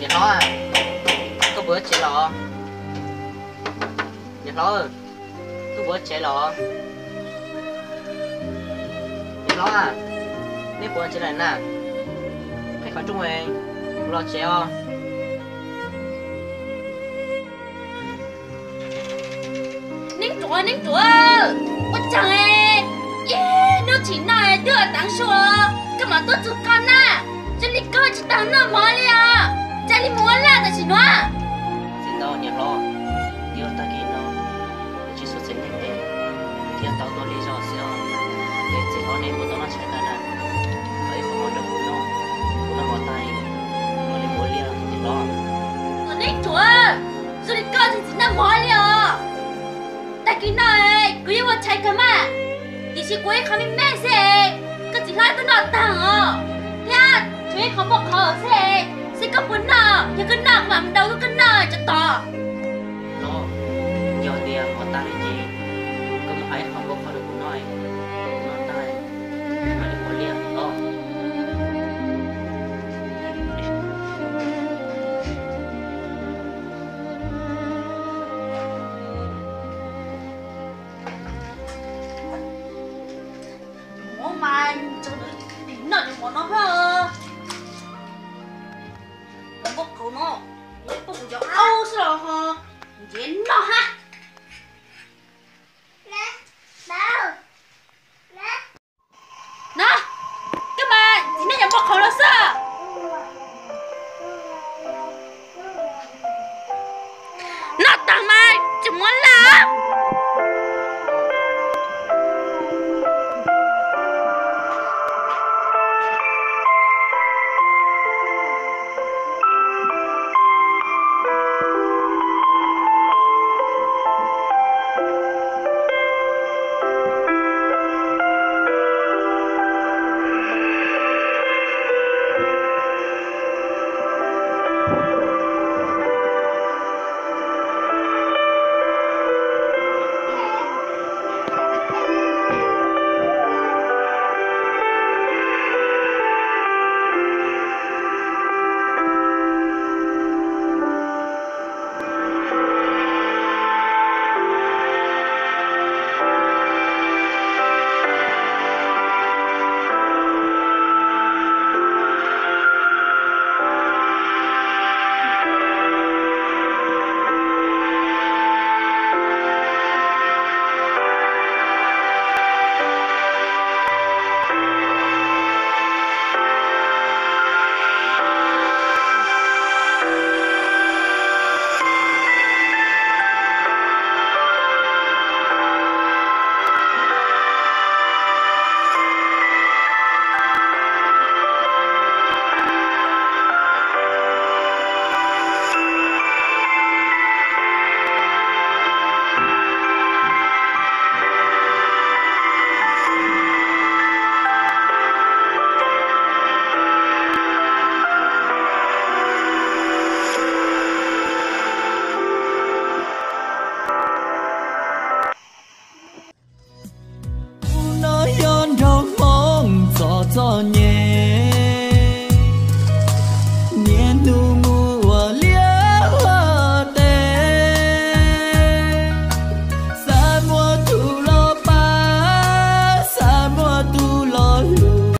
Niam hlob, koj puas tsev los? Niam hlob, koj puas tsev los? Niam hlob, neb puas tsev lawm na? Qhib qhov rooj, kuv los tsev os. Neb ruam, neb ruam, ua tsaug, ib hnub tsim no twb ua teev su, koj mam tuaj txug ko na. Zoo li koj tsis tau noj mov li os, cas li mus ua laj tam sim nuav. Txiv ntau niam hlob, yog tag kis no kuv tsis xub txheej neeg es thiaj tau tuaj lig zog xwb os. Es txiv hlob neb puas tau noj tshais tag na? Thov ib qho mov rau kuv noj, kuv noj mov tag mam li mus ua liaj niam hlob. Ua neb ruam, zoo li koj tsis txhob noj mov li os. Tag kis no kuv yeej ua tshais kawg mas, tiam sis kuv ib qho me me xwb, koj txiv hlob twb noj tag os. Thiab tshuav ib qho npua qhauv xwb, seb koj puas noj, yog koj noj kuv mam mus daus koj noj tso tod. Los, yog tias mov tag li ces koj mus hais ib qho npua qhauv rau kuv noj, kuv noj tag mam li mus ua liaj los. Mov mas tseem noj cov mov no hab. Cov npua qhauv no, npua qhauv cov aub xwb los ho nrhiav noj hab. No, koj mas txiv neej cov npua qhauv no xwb. Noj tag mas tseem muab